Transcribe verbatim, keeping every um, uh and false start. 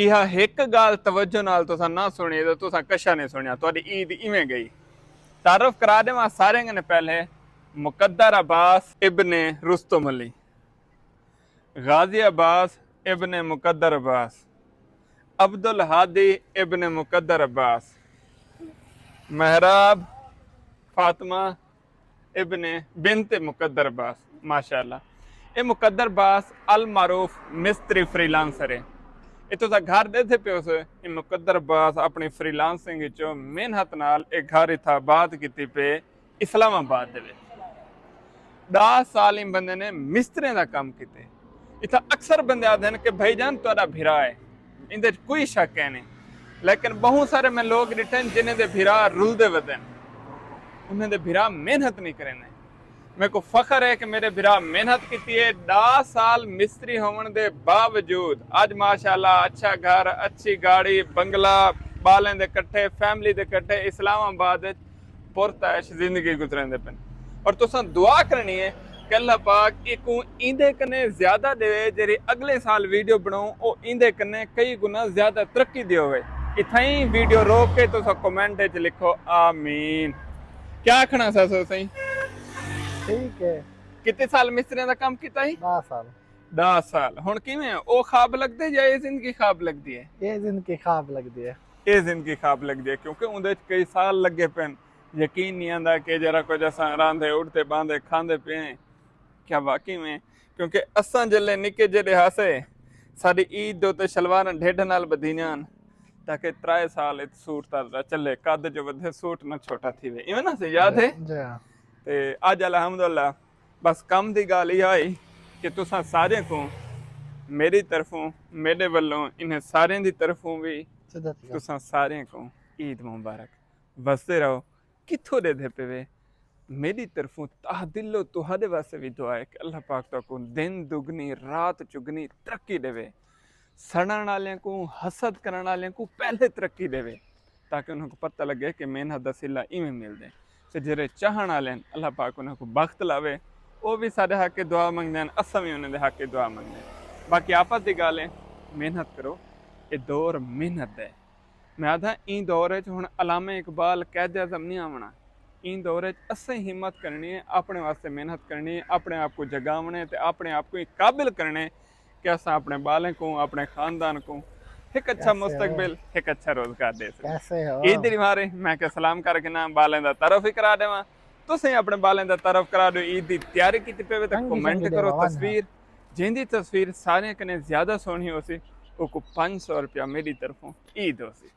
ایہا ہک ڳالھ توجہ نال تساں نہ سُݨی تاں تساں کشا نئیں سُݨیا، تہاݙی عید ایویں ڳئی۔ تعارف کرا ݙیواں ساریں کنے پہلے، مقدر عباس ابن رستم علی، غازی عباس ابن مقدر عباس، عبدالہادی ابن مقدر عباس، مہراب فاطمہ ابن بنت مقدر عباس۔ ماشاءاللہ، اے مقدر عباس المعروف مستری فری لانسر ہے۔ اے تساں گھر ݙیکھدے پئے ہوسو، اے مقدر عباس اپݨی فری لانسنگ وچوں محنت نال اے گھر اتھاں آباد کیتی پئے، اسلام آباد دے وچ۔ ݙاہ سال ایں بندے نے مستریں دا کم کیتے۔ اتھاں اکثر بندے آہدن کہ بھائی جان تہاݙا بھرا ہے، ایندے وچ کوئی شک ہے نہیں، لیکن ٻہوں سارے میں لوک ݙٹھن جنہیں دے بھرا رلدے ودن، انہیں دے بھرا محنت نہیں کریندے۔ میکوں فخر ہے کہ میݙے بھرا محنت کیتی ہے، ݙاہ سال مستری ہووݨ دے باوجود اڄ ماشاءاللہ اچھا گھر، اچھی گاڑی، بنگلہ، ٻالیں دے کٹھے، فیملی دے کٹھے اسلام آباد وچ پرتعیش زندگی گزریندے پن۔ اور تساں دعا کرنی ہے کہ اللہ پاک ایکوں ایندے کنے زیادہ ݙیوے، جیڑھی اڳلے سال ویڈیو بݨاؤں او ایندے کنے کئی گنا زیادہ ترقی ݙیوے۔ اتھائیں ویڈیو روک کے تساں کمنٹ وچ لکھو آمین۔ کیا آکھݨا سا سو سائیں؟ ٹھیک ہے۔ کتنے سال مستریاں دا کم کیتا ہی؟ ݙاہ سال۔ ݙاہ سال۔ ہݨ کیویں ہے؟ او خواب لڳدے یا اے زندگی خواب لڳدی ہے؟ اے زندگی خواب لڳدی ہے۔ اے زندگی خواب لڳدی ہے، کیونکہ اوندے وچ کئی سال لڳے پن۔ یقین نہیں آندا کہ جیڑھا کجھ اساں راندھے، اٹھدے، باندھے، کھاندے پئے ہیں، کیا واقعی میں؟ کیونکہ اساں جلے نکے جیڑھے ہاسے، ساݙی عید دے اتے شلواراں ڈھڈھ نال ٻدھیندیاں ہن، تاکہ ترائے سال ات سوٹ تاں چلے، قد جو ودھے سوٹ نہ چھوٹا تھیوے۔ ایویں نہ سی یاد ہے؟ جی ہاں۔ تے اڄ الحمدللہ بس کم دی ڳالھ ایہا ہئی کہ تساں ساریں کوں میݙی طرفوں، میݙے ولوں، انہیں ساریں دی طرفوں وی تساں ساریں کوں عید مبارک۔ وسدے رہو، کتھوں ݙیہدے پئے وے۔ میݙی طرفوں تہہ دلوں تہاݙے واسطے وی دعا ہے کہ اللہ پاک تہاکوں دن دگنی رات چگنی ترقی ݙیوے۔ سڑݨ آلیاں کوں، حسد کرݨ آلیاں کوں پہلے ترقی ݙیوے، تاکہ انہاں کوں پتہ لڳے کہ محنت دا صلہ ایویں ملدے۔ تے جیڑھے چاہݨ آلے ہن، اللہ پاک انہاں کوں بخت لاوے۔ او وی ساݙے حق دعا منگدے ہن، اساں وی انہاں دے حق دعا منگدے ہیں۔ باقی آپت دی ڳالھ ہے، محنت کرو، اے دور محنت دا ہے۔ میں آہداں ایں دور وچ ہݨ علامہ اقبال، قائد اعظم نہیں آوݨا۔ ایں دور وچ اساں ہمت کرݨی ہے، اپݨے واسطے محنت کرݨی ہے، اپݨے آپ کوں جگاوݨے تے اپݨے آپ کوں قابل کرݨے کہ اساں اپݨے ٻالیں کوں، اپݨے خاندان کوں ہک اچھا مستقبل، ہک اچھا روزگار ݙے سڳوں۔ عید دی مبارک، میں کہ سلام کر گھناں، ٻالیں دا تعارف ہی کرا ݙیواں۔ تسیں اپݨے ٻالیں دا تعارف کرا ݙیو، عید دی تیاری کیتی پئے وے تے کمنٹ کرو تصویر، جیندی تصویر ساریں کنے زیادہ سوہݨی ہوسی، اوکوں پنج سو روپیہ میݙی طرفوں عید ہوسی۔